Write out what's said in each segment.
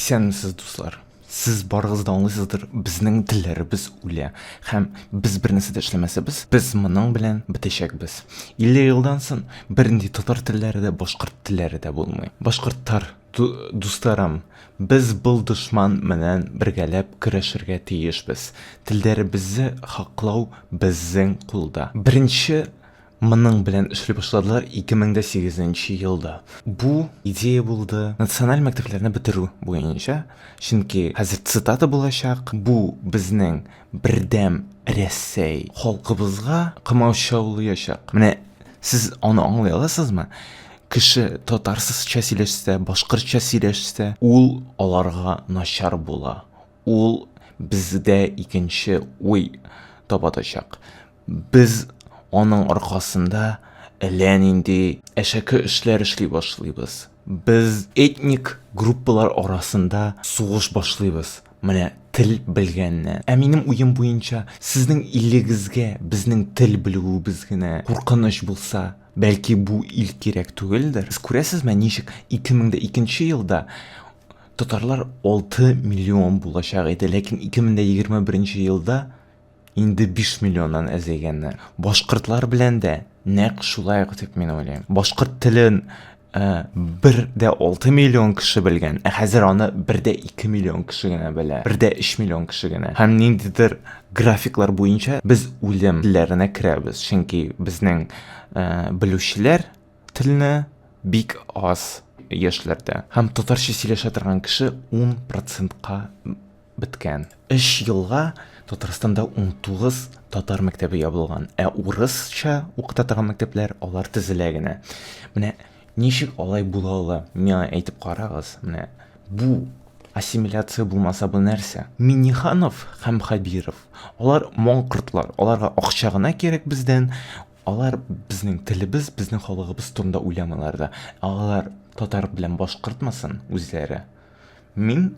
Исәнмесез, дуслар. Сез барыгыз да аңлыйсыздыр, безнең телләребез үлә. Һәм без бер нәрсә дә эшләмәсәбез, без моның белән бетәчәкбез. 50 елдан соң бернинди татар телләре дә, башкорт телләре дә булмый. Башкорттар, дусларым, без был дошман менән бергәләп көрәшергә тиешбез. Телләребезне хаклау безнең кулда. Беренче Моның белән эшли башладылар 2008 нче елда. Бу идея булды националь мәктәпләрне бетерү буенча, чөнки хәзер цитата булачак, бу безнең бердәм Рәсәй халкыбызга комаучаулыячак. Менә сез аны аңлый аласызмы? Кеше татарсызча сөйләшсә, башкортча сөйләшсә, ул аларга начар була. Ул бездә икенче уй табатачак. Без аның аркасында әллә нинди әшәке эшләр эшли башлыйбыз. Без этник группалар арасында сугыш башлыйбыз. Менә тел белгәннән. Ә минем уем буенча, сезнең илегезгә безнең тел белүебез генә куркыныч булса, бәлки бу ил кирәк түгелдер? Сез күрәсезме, ничек 2002 елда татарлар 6 миллион булачак иде, ләкин 2021 елда Инде 5 миллионнан әзәйгәннәр. Башкортлар белән дә нәкъ шулай ук дип мин уйлыйм. Башкорт телен 1,6 миллион кеше белгән, ә хәзер аны 1,2 миллион кеше генә белә. 1,3 миллион кеше генә. Һәм ниндидер графиклар буенча без үлем телләренә керәбез, чөнки безнең белүчеләр телне бик аз яшьләрдә. Һәм татарча сөйләшә торган кеше 10 процентка беткән. Өч елга Татарстанда 19 татар мәктәбе ябылган, ә урысча укыта торган мәктәпләр алар төзелә генә. Менә ничек алай була ала? Миңа әйтеп карагыз. Менә бу ассимиляция булмаса бу нәрсә? Минниханов һәм Хәбиров, алар маңкортлар, аларга акча гына кирәк бездән, алар безнең телебез, безнең халыгыбыз турында уйламыйлар да. Ә алар татар белән башкортмасын үзләре. Мин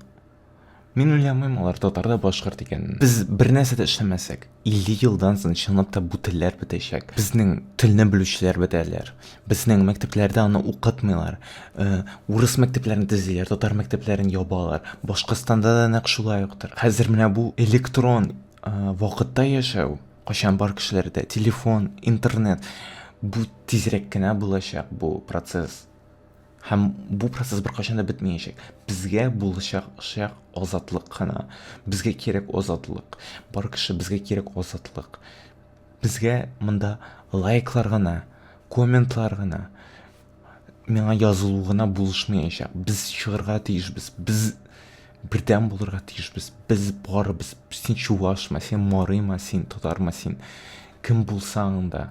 Мин уйламыйм алар татар да башкорт икәнен. Без бер нәрсә дә эшләмәсәк, 50 елдан соң чынлап та бу телләр бетәчәк. Безнең телне белүчеләр бетәләр. Безнең мәктәпләрдә аны укытмыйлар. Э, урыс мәктәпләрен төзиләр, татар мәктәпләрен ябалар. Башкортстанда да нәкъ шулай уктыр. Хәзер менә бу электрон э, вакытта яшәү, кайчан бар кешеләрдә телефон, интернет, бу тизрәк кенә булачак бу процесс. Һәм бу процесс беркайчан да бетмәячәк. Безгә булачак чак азатлык кына. Безгә кирәк азатлык. Бар кеше безгә кирәк азатлык. Безгә монда лайклар гына, комментлар гына, миңа язылу гына булышмаячак. Без чыгарга тиешбез. Без бердәм булырга тиешбез. Без барыбыз. Син чувашмы, син марыймы, син татармы, син кем булсаң да.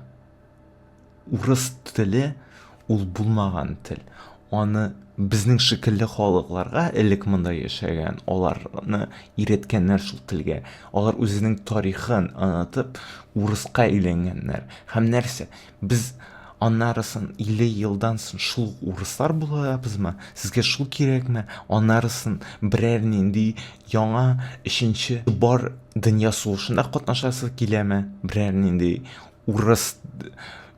Урыс теле ул булмаган тел. Аны безнең шикелле халыкларга элек монда яшәгән, аларны өйрәткәннәр шул телгә. Алар үзенең тарихын онытып, урыска әйләнгәннәр. Һәм нәрсә? Без аннарысын 50 елдан соң шул урыслар булабызмы? Сезгә шул кирәкме? Аннарысын берәр нинди яңа өченче бар дөнья сугышында катнашасы киләме? Берәр нинди урыс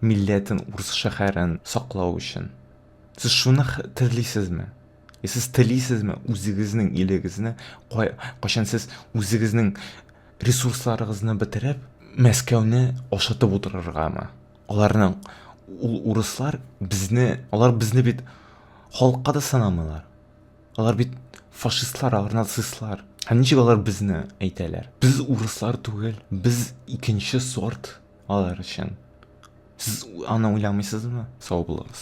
милләтен, урыс шәһәрен саклау өчен. Сез шуны телисезме? И сез телисезме үзегезнең илегезне, кайчан сез үзегезнең ресурсларыгызны бетереп, Мәскәүне ашатып утырыргамы? Аларның ул урыслар безне, алар безне бит халыкка да санамыйлар. Алар бит фашистлар, алар нацистлар. Һәм ничек алар безне әйтәләр? Без урыслар түгел, без икенче сорт алар өчен. Сез аны уйламыйсызмы? Сау булыгыз.